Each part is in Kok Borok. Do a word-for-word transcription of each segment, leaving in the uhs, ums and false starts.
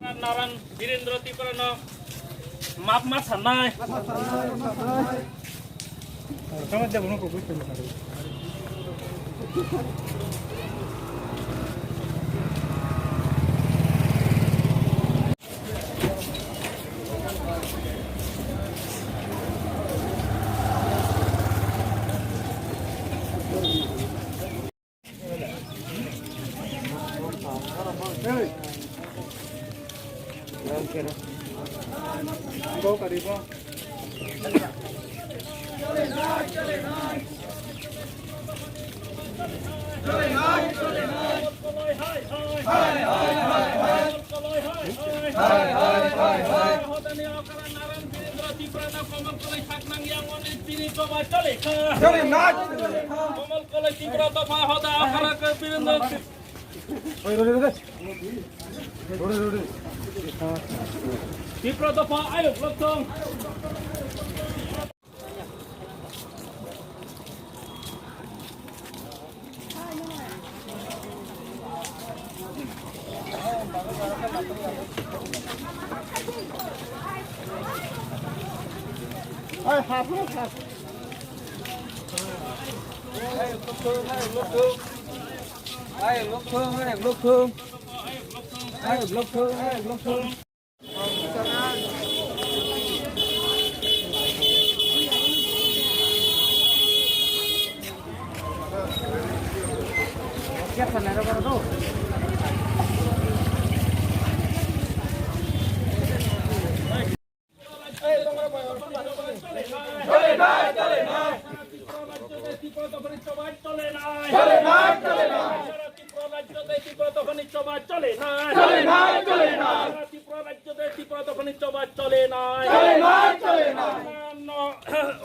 Naran Birendra Tripura no map ma sanai. Komol Koloi Tripura dopha hoda akhara ke Birendra. Tripura dopha ayuk lokthong.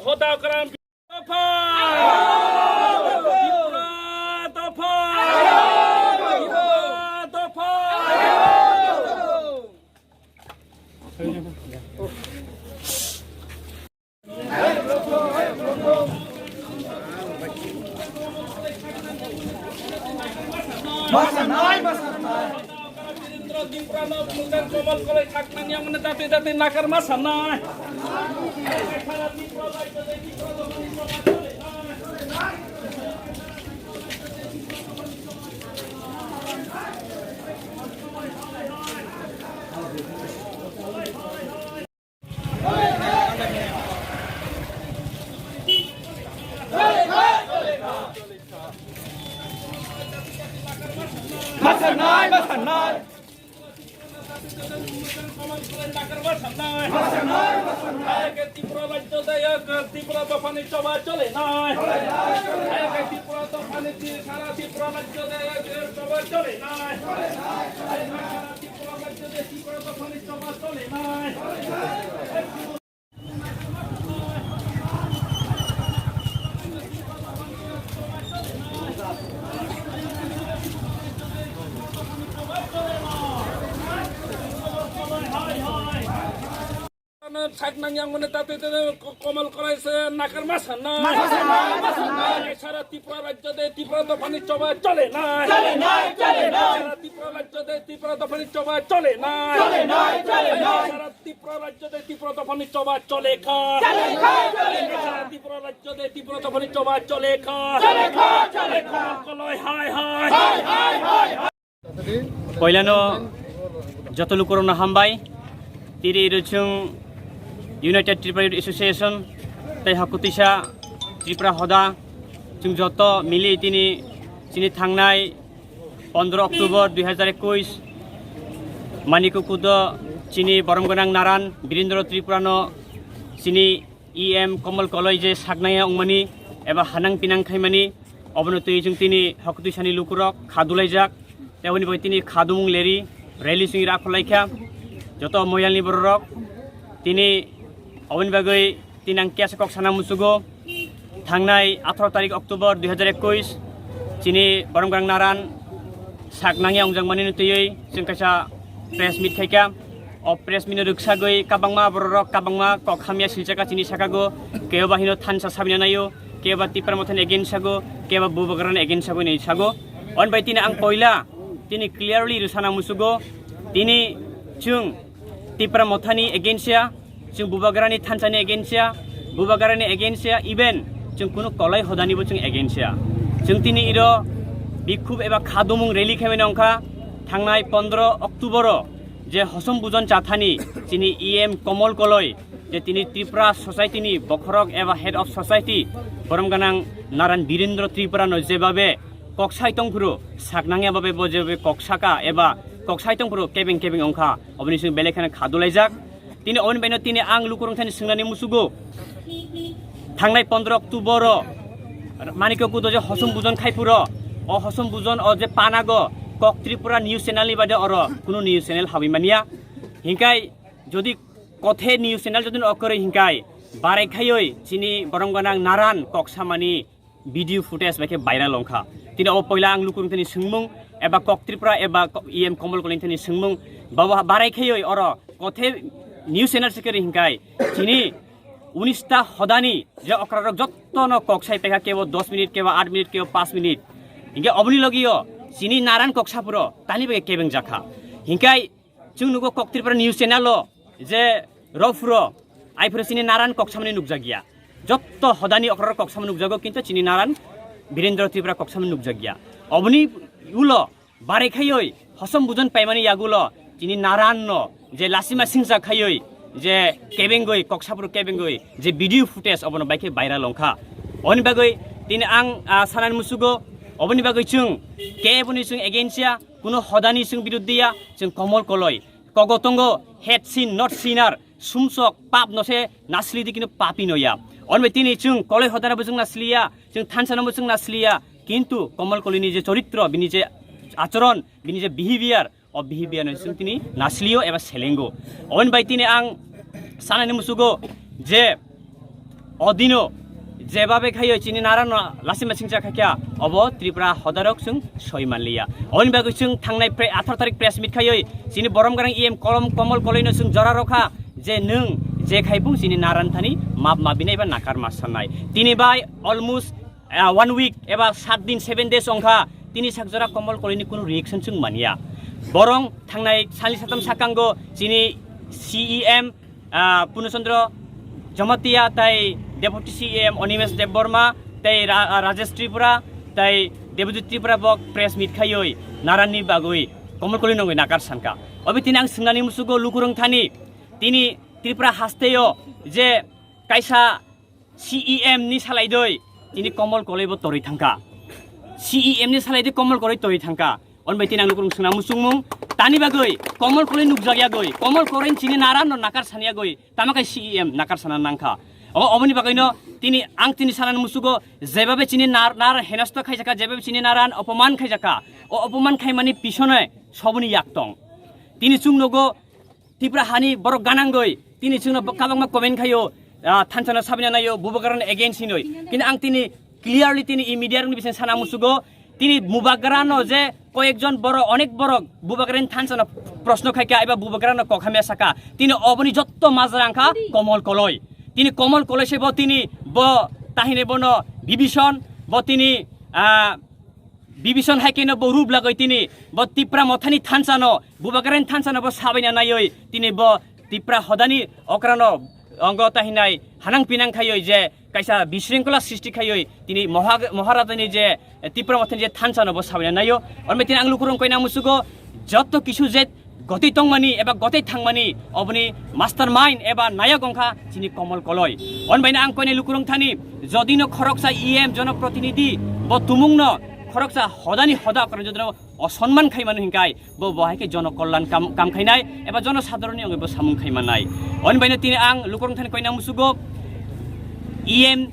Hoda kram. Dopha! Tripura dopha! Tripura dopha! Masanai, masanai. Komol Koloi saknang yang mana dati dati nakar masanai. Masanai, masanai. Tripura rajyo dayok, Tripura dophani choba chole nai. Tripura dophani, sara Tripura rajyo dayok, choba chole nai. Tripura rajyo de, Tripura dophani choba chole nai. Saknang yang mane tate tate Komol Koloi se nakar ma sanai. Sara Tripura rajyo de Tripura dophani choba chole nai. Sara Tripura rajyo de Tripura dophani choba chole nai. Sara Tripura rajyo de Tripura dophani choba chole kha. Sara Tripura rajyo de Tripura dophani choba chole kha. Koloi hai hai. Poilano joto lukurokno hambai. Tiri rwchwng United Tripura Youth Association tei Hakutisa Tripura Hoda chwng joto mili tini chini thangnai pondro October dui hazar ekush Manikukudo chini borom gwnang naran Birindra Tripurano chini E M Komol Koloi je saknaya wngmani eba hanang pinang khaimani, obono twi chwng tini Hakutwisani lukurok kha dulaijak, tei oboni bagwi tini kha dumung leri rally chwng ira kholaikha. Joto moyalni bororok tini oboni bagwi tini ang kesa kok sana musugo, thangnai atharo tarik October dui hazar ekush chini borom gwnang naran sak nangya wngjak manino twiwi chwng kaisa press meet khaikha. O press meet no rwksagwi kabangma bororok kabangma kok hamya silchaka chini sakago, kebo ba hino thansa sabina naio, kebo ba Tipra Mothani against sago, kebo ba Bubagrani against sago hinwi sago. On bai tini ang koila tini clearly rwsana musugo, tini Chwng Tipra Mothani against ya, chwng Bubagrani thansani against ya, Bubagrani against ya, even chwng kunu kolai hodanibo chwng against ya. Chwng tini iro bikhub eba khadumung rally khaimani ongkha thangnai pondro October o je hosom bujon chathani chini E M Komol Koloi je tini Tripura society ni bokhorok eba head of society borom ganang Naran Birendra Tripura no jebabe koksai tongphuru saknangya babe bo jebabe koksaka eba koksai tongphuru kebeng kebeng ongkha oboni sing belai kheno khadulaijak. Tini oboni baino tini ang lukurung thani swngnani musugo. Thangnai pondro October o Manikyo Kudo je hosom bujon khaipuro, o hosom bujon o je panago kok Tripura news channel ni bade oro kunu news channel hawi mania. Hinkai jodi kothe news channel jodi okoroi hinkai barai khayoi chini borom ganang Naran kok samani video footage bai khe viral ongkha. Tini o poila ang lukurung thani sungmung eba kok Tripura eba ko-, E M Komol Koloi thani sungmung babo barai khayoi oro kothe news channel sikeri hinkai chini unista hodani je okrarok jottono kok sai pekha kebo dos minute kebo aat minute kebo paanch minute hinke oboni logio chini Naran kok sapuro tani bege kebeng jakha hinkai Chwng nugo kok Tripura news channel o je rophuro aiphuro chini Naran kok samani nukjakya. Jotto hodani okra kok samani nukjago kintu chini Naran Birendra Tripura kok samani nukjakya. Oboni ulo barai khayoi hosom bujon paimani yagulo chini Naran no je lasima singsa khayoi je kebengoi kok sapro kebengoi je video footage obono baikhe viral ongkha. Oni bagoi tini ang ah, sanan musugo oboni bagoi chwng keboni chwng against ya Kuno hodani chwng biruddhiya, chwng Komol Koloi. Kogo tongo, head sin, not sinner, sumsok, pap no se nasli di kino papi no ya. Onbe tini chwng Koloi hodana bo chwng nasliya, chwng thansa no bo chwng nasliya, kintu Komol Koloi ni je choritro, bini je achoron, bini je behavior, o behavior no chwng tini naslio eba selengo. Onbai tini ang sanani musugo je Odino jebabe khayo chini Naran no lasima singcha khakya obo Tripura hodarok chwng soi manliya. Oni bagwi chwng thangnai pre-, atharo tarik press meet khayoi chini borom garang E M kolom Komol Koloi no chwng jora rokha je nwng je khai bung chini Naran thani map mabinai ba nakar ma sanai. Tini bai almost ah, one week eba sat din seven days ongkha tini sakjora Komol Koloi ni kunu reaction chwng manya. Borong thangnai sali satam sakango chini C E M ah, Purno Chandra Jamatia tai Deputy C E M Animesh Debbarma tai Ra-, ah, Rajesh Tripura tai Debojit Tripura bok press meet khayoi Naran ni bagwi Komol Koloi nongwi nakar sanka. Obi tini ang swngnani musugo lukurung thani tini Tripura hasteo je kaisa C E M ni salai doi tini Komol Koloi bo toroi thangka. C E M ni salai doi Komol Koloi toroi thangka. On bai tini ang lukurung swngnani muchungmung tani bagwi Komol Koloi nukjak yagwi, Komol Koloi chini Naran no nakar san yagwi, tama kai C E M nakar sana nangkha. O oboni bagwi no tini ang tini sanani musugo jebabe chini nar, nar henosto khaijaka, jebabe chini Naran opoman khaijaka. O opoman khaimani pisone soboni yak tong. Tini chwng nogo Tipra hani borok ganangoi tini chwngno bo-, kabangma comment khayo, ah, thansa no sabina nayo, Bubagrano against hinoi. Kintu ang tini clearly tini i media rokni bising sana musugo, tini Bubagrano je koyekjon borok, onek borok Bubagrani thansa no proshno khaikha, eba Bubagrano kok hamya saka. Tini oboni jotto majra wngkha Komol Koloi. Tini Komol Koloi se bo tini bo tahine bono Bibison, bo tini, ah, Bibison hai khe no bo rup lagoi tini bo Tipra Mothani thansa no, Bubagrani thansa no bo sabaina naioi tini bo Tipra hodani okrano ongo tahinai hanang pinang khaioi je kaisa bisringkola srishti khaioi tini Moha-, Moharajani je Tipra Mothani je thansa no bo sabaina naio. Onbe tini ang lukurung koina musugo jotto kisu je gotwi tongmani eba gotwi thangmani oboni mastermind eba nayok wngkha chini Komol Koloi. On baino ang koinai lukurung thani jodino khoroksa E M jonoprotinidhi bo tumungno khoroksa hodani hoda okra jodino osonman khaimano hinkai bo bo hai khe jono kollan kam, kam khainai eba jono sadharonni wngwi bo samung khaimanai. On baino tini ang lukurung thani koina musugo E M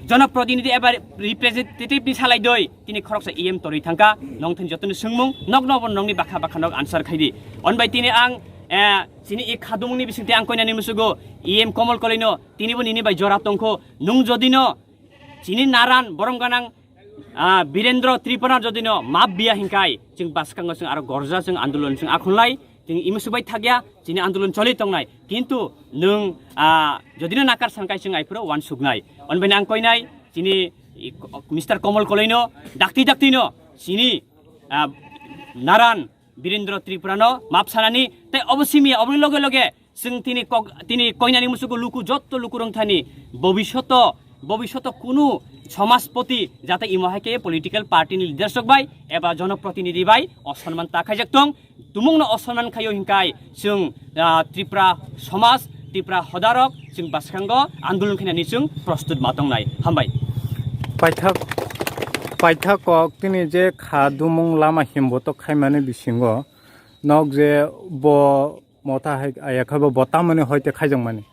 jonoprotinidhi eba representative ni salai doi tini khoroksa E M torwi thangka, nong thani jotoni swngmung, nokno bo nongni bakha bakha nok answer khaidi. On bai tini ang, eh, chini i khadumungni bisingte ang koinani musugo E M Komol Koloino tini bo nini bai jora tongkho, nung jodino chini naran borom ganang, ah, Birendra Tripura jodino map biya hinkai, chwng bwskango chwng aro gorja chwng andolon chwng akhunlai, chwng imusubai thakya, chini andolon choli tongnai. Kintu nung, ah, jodino nakar sankai chwng aipuro wansuknai. On bai ang koinai, chini i ko-, Mister Komol Koloino dakti daktino chini, ah, naran Birendra Tripura no map sanani, tei obo simi, oboni loge loge chwng tini kok, tini koinani musugo luku, jotto luku rwngthani bobishoto, bobishoto kunu somajpoti jate imo hai khe political party ni leaders rok bai eba jonoprotinidhi bai osonman ta khaijak tong, tumungno osonman khaio hinkai chwng, ah, Tripura somaj, Tripura hodarok chwng bwskango andolon khainani chwng prostut ma tongnai. Hambai. Paithak, paithak kok tini je kha dumung lama himbotok khaimani bisingo nok je bo motha hai aya khe bo, bo tamoni hoite khaijakmani.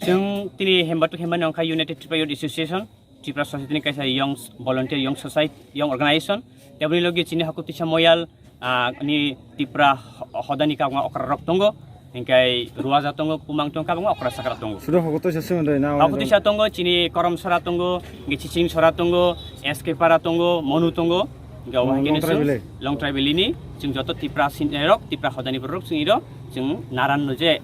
Chwng tini hembatok hemani wngkha United Tripura Youth Association, Tripura Society ni kaisa young volunteer, young society, young organization. Teboni logi chini Hakutisa Moyal, ah, ni Tripura ho-, hodani kabangma okra rok tongo, hinkai Ruaja tongo, Pumang tongo, kabangma okra sakra tongo. Sudo Hakutisa somondo na. Hakutisa tongo, chini Koromsora tongo, Gichiching Sora tongo, S K Para tongo, Monu tongo. Hingke obo hai khe Longtrai chwng Valley. Longtrai Valley ni chwng joto Tripura sin-, eh, rok, Tripura hodani borok rok chwng iro chwng naran no je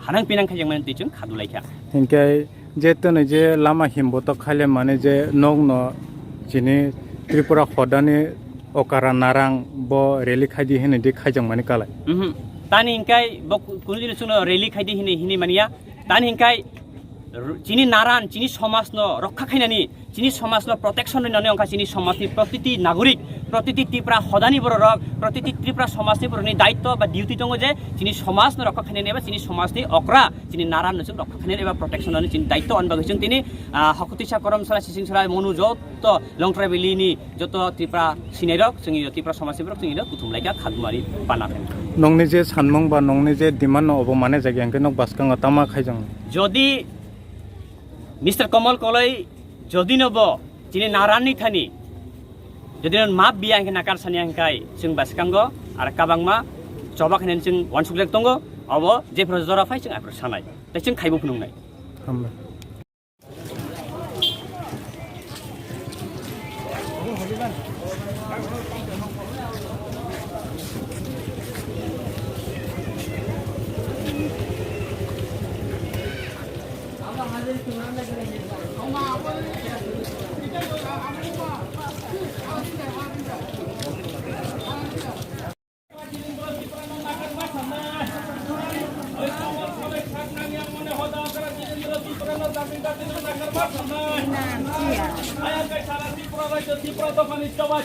hanang pinang khaijak mani twi chwng khadu lai kha. Hingke je tono je lama himbotok khaile mani je nok no chini Tripura hodani okara narang bo rally khaidi hinui di khaijak mani kalai. Mhm. Tani hingkai bo ku-, kunu dino chwngno rally khaidi hinui, hinui mania. Tani hingkai r-, chini naran, chini somajno rokha khainani, chini somajno protection rinani wngkha chini somajni protiti nagorik, protiti Tripura hodani bororok, protiti Tripura somajni borokni daitto ba duty tongo je chini somajno rokha khainani eba chini somajni okra, chini naranno chwng rokha khainani eba protection rinani chini daitto. Ani bagwi chwng tini, ah, Hakutisa, Koromsora, Sichingsora, Monu jotto Longtrai Valley ni joto Tripura sinai rok, chwng iro Tripura somajni borok chwng iro kuthum lai kha khadumari pana khe. Nongni je sanmung ba nongni je demand no obo mane jagya hingke nok bwskango tama khaijang. Jodi Mister Komol Koloi jodi no bo chini naranni thani jodi no map biya hingke nakar sani hingkai chwng bwskango ar kabangma chobak hinani chwng wansukjak tongo, obo jephru jora phai chwng aphru sanai tei chwng khaibo phunuknai. Hambai.